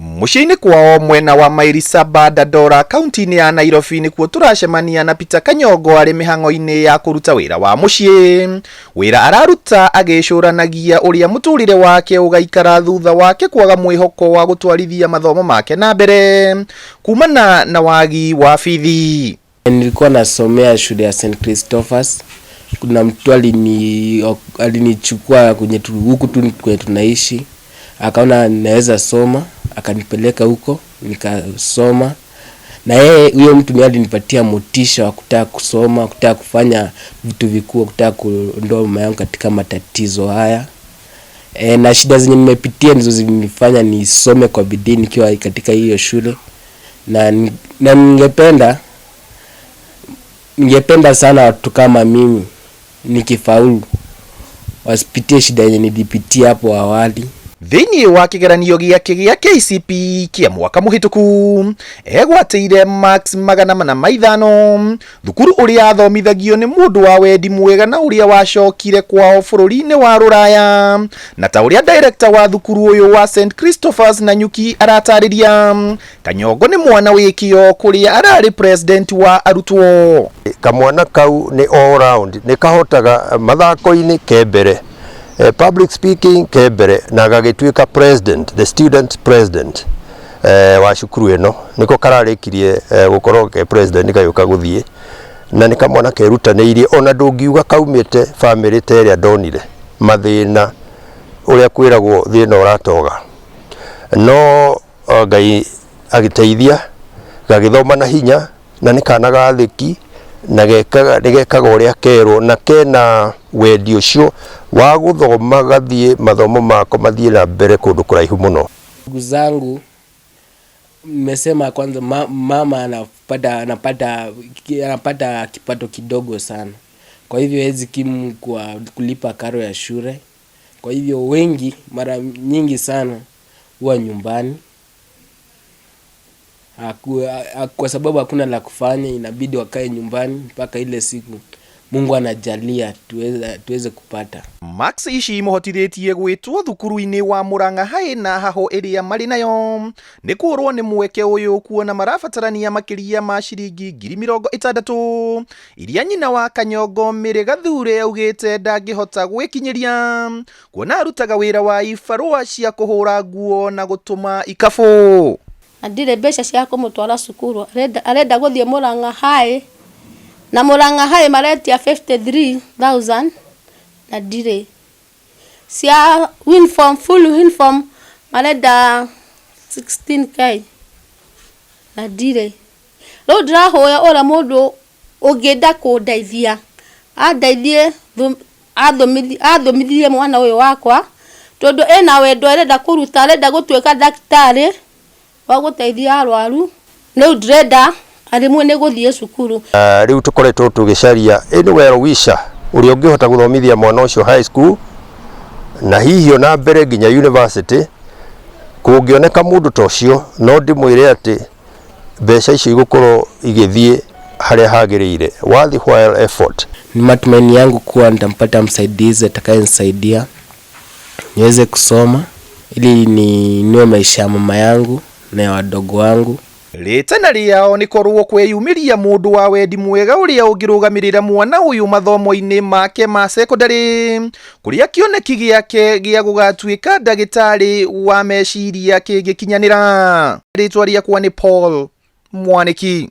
Mũciĩ-inĩ kwao mwena wa Maili Saba Dandora kaunti-inĩ ya Nairobi nĩkuo tũracemania na Peter Kanyongo arĩ mĩhang'o-inĩ ya kũruta wĩra wa mũciĩ. Wĩra araruta agĩcũranagia ũrĩa mũtũrĩre wake ũgaikara thutha wake kwaga mwĩhoko wa gũtwarithia mathomo make na mbere kumana na wagi wa bithi. Nilikuwa nasomea shule ya St. Christopher's. Kuna mtu alinichukua kwenye huku tu kwenye tunaishi, akaona naweza soma, akanipeleka huko nikasoma. Na yeye huyo mtu ndiye alinipatia motisha wa kutaka kusoma, kutaka kufanya vitu vikubwa, kutaka kuondoa mama yangu katika matatizo haya. Na shida zenye nimepitia ndizo zilinifanya nisome kwa bidii nikiwa katika hiyo shule. Na ningependa sana watu kama mimi nikifaulu wasipitie shida yenye nilipitia hapo awali. Thĩinĩ wa kĩgeranio gĩake gĩa KCPE kĩa mwaka mũhĩtũku egwatĩire marks 405 thukuru ũrĩa athomithagio nĩ mũndũ wa wendi mwega na ũrĩa wacokire kwao bũrũri-inĩ wa Rũraya, na ta ũrĩa director wa thukuru ũyũ wa St Christopher's Nanyuki aratarĩria, Kanyongo nĩ mwana wĩ kĩo kũrĩa ararĩ president wa arutwo. Kamwana kau nĩ all round, nĩ kahotaga mathako-inĩ ke mbere, public speaking ke mbere, na gagĩtuĩka president, the student president wa cukuru ĩno. Nĩko kararĩkirie gũkorwo ke president gagĩũka gũthiĩ, na nĩ kamwana kerutanĩirie, ona ndũngiuga kaumĩte famĩlĩ ta ĩrĩa ndonire mathĩna, ũrĩa kwĩragwo thĩna ũratoga, no Ngai agĩteithia gagĩthoma na hinya, na nĩ kana gathĩki na gekaga nĩ gekaga ũrĩa kerwo, na kena wendi ũcio wa gũthoma, gathiĩ mathomo mako mathiĩ na mbere kũndũ kũraihu mũno. Ndugu zangu, nimesema kwanza mama anapata kipato kidogo sana, kwa hivyo hawezi kimu kwa kulipa karo ya shule. Kwa hivyo wengi mara nyingi sana huwa nyumbani. Kwa sababu hakuna la kufanya, inabidi wakae nyumbani mpaka ile siku Mungu anajalia tuweze kupata. Marks ici imũhotithĩtie gwĩtwo thukuru-inĩ wa Murang'a High, na hahũ ĩrĩa marĩ nayo nĩ kũũrwo nĩ mweke ũyũ kuona marabatarania makĩria ma ciringi 60,000 iria nyina wa Kanyongo Mĩrĩ Gathure augĩte ndangĩhota gwĩkinyĩria kuona arutaga wĩra wa ibarũa cia kũhũra nguo na gũtũma ikabũ. Na ndirĩ mbeca cia kũmũtwara cukuru. Arenda gũthiĩ Murang'a High, na Murang'a High maretia 53,000 na ndirĩ cia uniform, full uniform marenda 16K na ndirĩ. Rĩu ndĩrahoya ũrĩa mũndũ ũngĩenda kũndeithia andeithie athomithie mwana ũyũ wakwa, tondũ ena wendo, arenda kũruta, arenda gũtuĩka ndagĩtarĩ wa gũteithia arwaru. Rĩu ndĩrenda arĩmwe nĩ gũthiĩ cukuru. Rĩu tũkoretwo tũgĩcaria any well wisher ũrĩa ũngĩhota gũthomithia mwana ũcio high school na hihi ona mbere nginya university. Kũngĩoneka mũndũ ta ũcio, no ndĩmwĩre atĩ mbeca icio igũkorwo igĩthiĩ harĩa hagĩrĩire, worthwhile effort. Ni matumaini yangu kuwa nitampata msaidizi atakayenisaidia niweze kusoma ili niinue maisha ya mama yangu na ya wadogo wangu. Rĩtana rĩao nĩ korwo kwĩyumĩria mũndũ wa wendi mwega ũrĩa ũngĩrũgamĩrĩra mwana ũyũ mathomo-inĩ make ma secondary, kũrĩa kĩoneki gĩake gĩa gũgatuĩka ndagĩtarĩ wa meciria kĩngĩkinyanĩra. Rĩtwa rĩakwa nĩ Paul Mwanĩki.